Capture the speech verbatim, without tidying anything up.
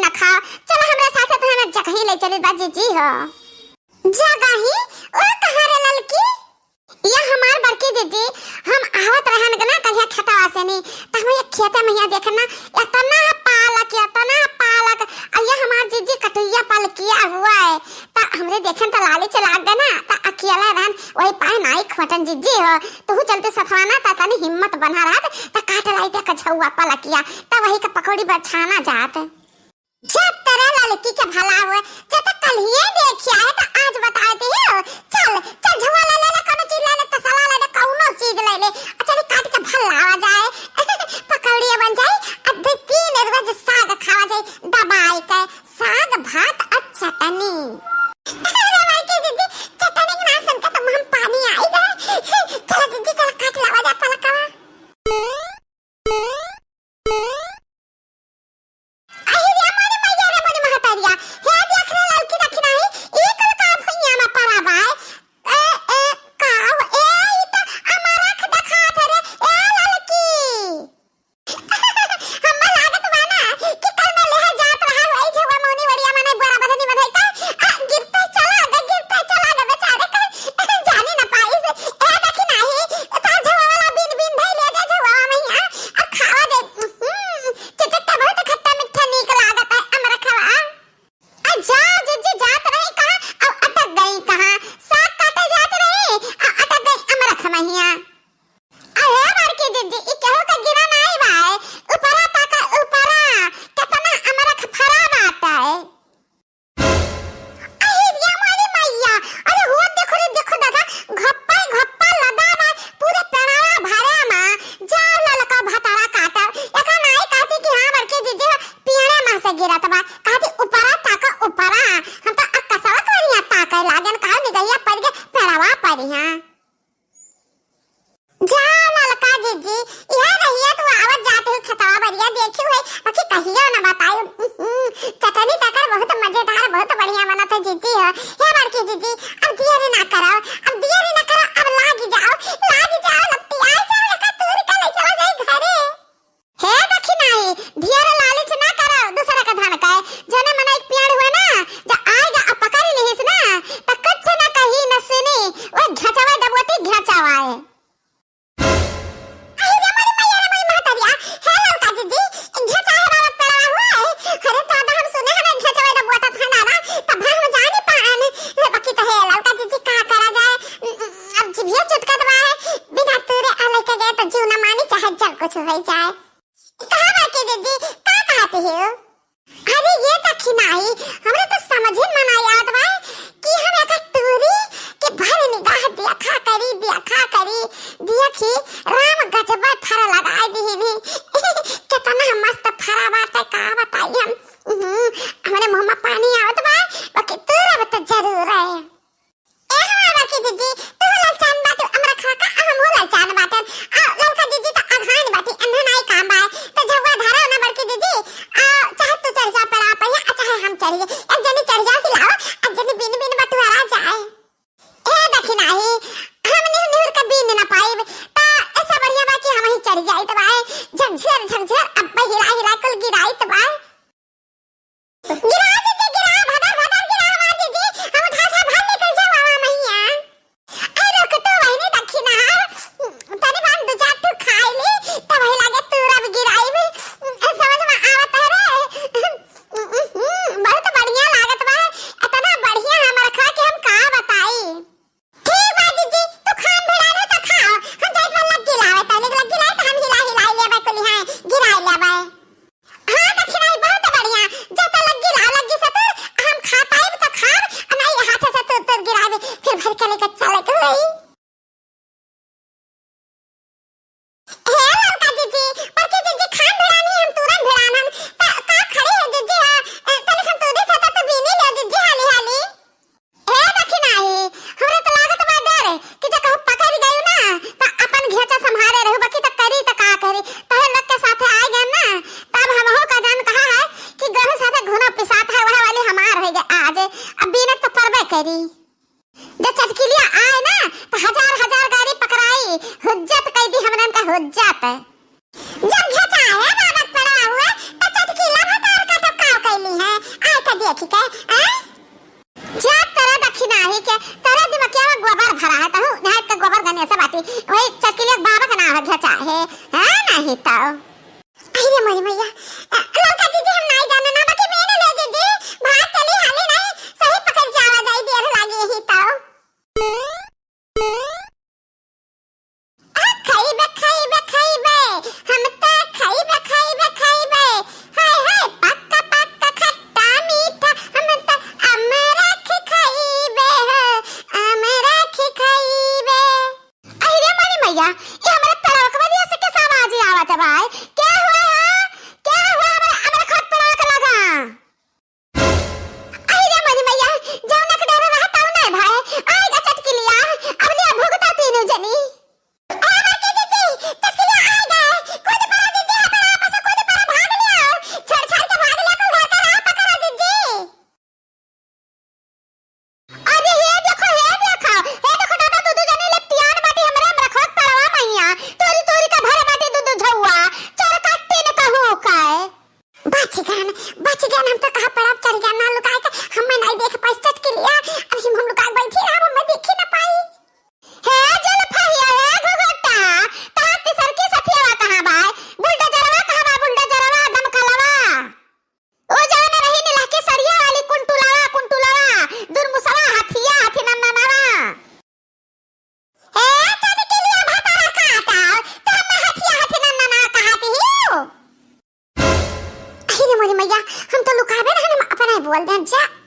ना खाओ। चलो हमरे साथे, तो हमें जगही ले चली बा जीजी हो। जगही? ओ कहाँ रे ललकी? या हमार बड़की जीजी, हम आवत रहन के ना कहिया खेतवा से नी, त हम ये खेते में यहाँ देखे ना, इतना पालक, इतना पालक, आ ये हमार जीजी कटुइया पलकिया हुआ है, त हमरे देखे त लालच लाग गए ना, त अकेला रहन, वही पाए नाई खोटन जीजी हो, तू चलते सथवा ना, त तनी हिम्मत बना रहत, त काट लाई ते कछुआ पलकिया, त वही का पकौड़ी बरछाना जात। जब तेरे लड़की के भला हुए, जब तक कल ही देखिया है तो आज बताए दे हो। चल, चल झुआ ले ले, ले कोनो चीज ले ले, तसला ले ले, कौनो चीज ले ले। आ चल काट के भलावा जाए। पकौड़िया बन जाए, अब दे तीन रोज साग खावा जाए, दबाई के साग भात और चटनी। अरे भाई के दीदी, चटनी के नाम सुन के तो मुंह में पानी आई गए। चल दीदी, चल काट लावा जाए पलकवा। अहि रे मोरी मैया रे मोरी महतरिया, हे देख रे ललकी दखिनाही, ई कुल का भुइयां में पड़ा बा? ए, ए, का हो? ए, ई त अमरख देखात है रे, ए ललकी। हम्मा लागत बा ना कि कल मैं लेहे जात रहा हूँ, ए झुआ मौनी वड़िया मने बोरा बधनी बधाई का, आ, गिरते चला गए, गिरते चला गए बेचारे का, जाने न पाइस। ए दखिनाही, तार झुआ वाला बीन बीन धई ले जा झुआ में यहाँ, आ खावा दे। हम्म, चटकता बहुत खट्टा मीठा नीक लागत है अमरखवा। आ जा जिज्जी जात रही कहाँ, अब अटक गई कहाँ? साग काटे जात रही, आ अटक गई अमरख महिया। अरे बड़की जिज्जी, ई केहू का गिरा नाई बाए, ऊपरा ताका ऊपरा, केतना अमरख फरा बाटे। अरे रे मोरी मैया, अरे हो देखो रे, देखो दादा, घप्पा ही घप्पा लदा बा, पूरे पेड़वा भरे मा, जाओ ललका भतारा काटब। एका नाई कहती कि हाँ बड़की जिज्जी, पेड़े मा से गिरत बा, कहती ऊपरा ताका ऊपरा, हम तो अक्कसवा करिया ताके लागन, काहे निगहिया पड़ गए पेड़वा पर यहाँ। जा ललका जिज्जी, इहे रहिया तू आवत जात हो खेतवा बरिया देखी हुई, बाकी कहियो न बताई। उहुं, चटनी तकर बहुत मजेदार, बहुत बढ़िया बनत है जिज्जी हो। हे बड़की जिज्जी, अब देरी ना करो, अब देरी ना करो, अब लागी जाओ, लागी जाओ, लपटियाई जाओ, एका तूर के ले चला जाई घरे। हे दखिनाही, ढेर लालच ना करो दूसरा का धन का। जने मना एक पेड़ हुए ना, जा आएगा अब पकड़ लिहिस ना, त कुछ ना कही न सुनी, वो घचवा डबोटी घचवाए। अरे रे मोरी मैया रे मोरी महतरिया, हे ललका जिज्जी, घचवा है बाबा पेड़वा हुए। अरे दादा हम सुने हमें घचवा डबोटा था ना, तब हम जानी पान। हे बकी तो हे ललका जिज्जी का करा जाए, अब जिभिया चुटकत बा है, बिना तूरे आ लइका गए तो जीव न मानी, चाहे जल कुछ हो जाए। का बाकी दीदी, का कहती हो? अरे ये दखिनाही, हमरे तो समझ ही में ना आवत बा कि हम एकर तूरी के भर निगाह देखा करी, देखा करी, देखी राम गजब फरा लगाए दिहिनी। कितना मस्त फरा बाटे, का बताई हम। हम्म, हमरे मुंह में पानी आवत बा, बाकी तूरब तो जरूर है। ए हमार बड़की जिज्जी, तू ललचान बाटू अमरखवा का, आ हमहू ललचान बाटन। आ ललका जिज्जी त अघाइन बाटी, एन्हे नाई काम बाय। त झउआ धरा ना बड़की जिज्जी, आ चाहे तू चढ़ जा पेड़वा पर, आ चाहे हम चढ़िए। एक जनी चढ़ जा हिलाओ, एक जनी बीन बीन बटुआरा जाए। ए दखिनाही, हम निहुर निहुर के बीन ना पाइब, त ऐसा बढ़िया बा कि हम ही चढ़ जाइत बाय। झकझोर झकझोर अब्बे हिला हिला कुल गिराइत बाय। गिरा दीजिए, गिरा, भदर, भदर गिरा हमार दीदी, हम उठा, उठा, भाग निकल जाओ, आवा मैया। अरे रुक तो, वही नहीं दखिना, तनी बान दो चार ठो खाई ली, तब वही लागे तू रब गिराई भी, समझ में आवत है रे। बहुत बढ़िया लागत बा, इतना बढ़िया हम रखा कि हम का बताई। ठीक बा जीजी, तू खान भिड़ानो त खाओ, हम जाइत बा लग्गी लावे, तनिक लग्गी लाए त हम हिला हिलाई लेबै कुलिहाए, गिराई लेबै। हाँ दखिनाही, बहुत बढ़िया, जा त लग्गी लाओ, लग्गी से तू हम खा पाइब त खाब, आ नहीं हाथ से तू तू गिराबे, फिर भर के लेके चले के होई। हे ललका जीजी, बड़की जीजी खान भिड़ानी, हम तुरंत भिड़ान हम। त का खड़ी है जीजी, हाँ? ए, तनिक हम तूरी थे त तू बीनी ले जीजी, हाली हाली। हे दखिनाही, हमरा त लागत बा डर कि जे कहूँ पकड़ गयू ना, त अपन घेचा संभारे रहू, बाकी त करी त का करी। तोहरे लोग के साथे आए गए ना, तब हमहू का जान कहा है कि गेहूं साथे घुनो पिसात है, वह वाली हमार होई गए आज। अब बीनत त परबे करी। जब चटकिलिया आए ना, त हजार हजार गाड़ी पकड़ाई, हुज्जत कई दी हमरन का हुज्जत। जब घेचा है बाबत पड़ा हुए, त चटकीला भतार का तो काव कैली। ठीक है, आ? जा, तोरा दखिनाही के, तोरा दिमकिया में गोबर भरा है, तहूँ नाहत के गोबर गनेसा बाटी, वही चटकिलिया के बाबा का नाम है, घचा है, हाँ, नहीं तो। अरे मोरी मैया, अ, ललका जीजी, हम नाई जाने ना, बाकी मैंने ले जीजी, भाग चली हाली नहीं, सही पकड़ जावा जाई, देर लागी यही तो। आ, खइबे, खइबे, खइबे, हम त खइबे, खइबे, खइबे। हाय, हाय, पक्का, पक्का, खट्टा, मीठा, हम त अमरख खइबे हो, अमरख खइबे। अरे रे मोरी मैया, ये हमारे पेड़वा के बलिया से कैसा आवाज आवत है भाई? क्या हुआ है? क्या हुआ हमारे, हमारे खत पेड़वा के लगा? अरे रे मोरी मैया, जौना के डर रहा तौ नहीं भाई, आएगा चटकिलिया, अब ले भुगता तीनों जनी। ए बड़की जीजी, चटकिलिया आएगा, कूद पड़ा जीजी, हमारा आपस में कूद पड़ा, भाग लिया, छोड़ छाड़ के भाग लिया, कुल घर का राह पकड़ा जीजी। अरे हे देखो, हे देखो, हे देखो दादा, दू दू जनी लेफ्टियान बाटी हमरे, हमरे खोत पड़वा मैया, तोरी तोरी का भरे बाटी दू दू झौआ, चोर काटे न कहूँ का है। बच गन, बच गन, हम तो कहा पड़ा चढ़ गया ना लुकाए के, हमें नहीं देख पाई चटकिलिया, अभी हम लुका के बैठी रहा, हमें देखी ना पाई। हे जुल्फहिया, हे घुघुटा, तहार तिसरकी सथियावा कहाँ बा? बुलडोजरवा कहाँ बा? बुलडोजरवा, दमकलवा। ओ जाने रही नीला के सरिया वाली कुंटुलवा, कुंटुलवा, दुरमुसवा, हथिया, हथी नन्ननवा। ए, चटकिलिया भतारा काटा, तो हम हथिया हथी नन्ना ना कहाती हियो। अरे रे मोरी मैया, हम तो लुकाबे रहन, हम अपना ही बोल देन जा।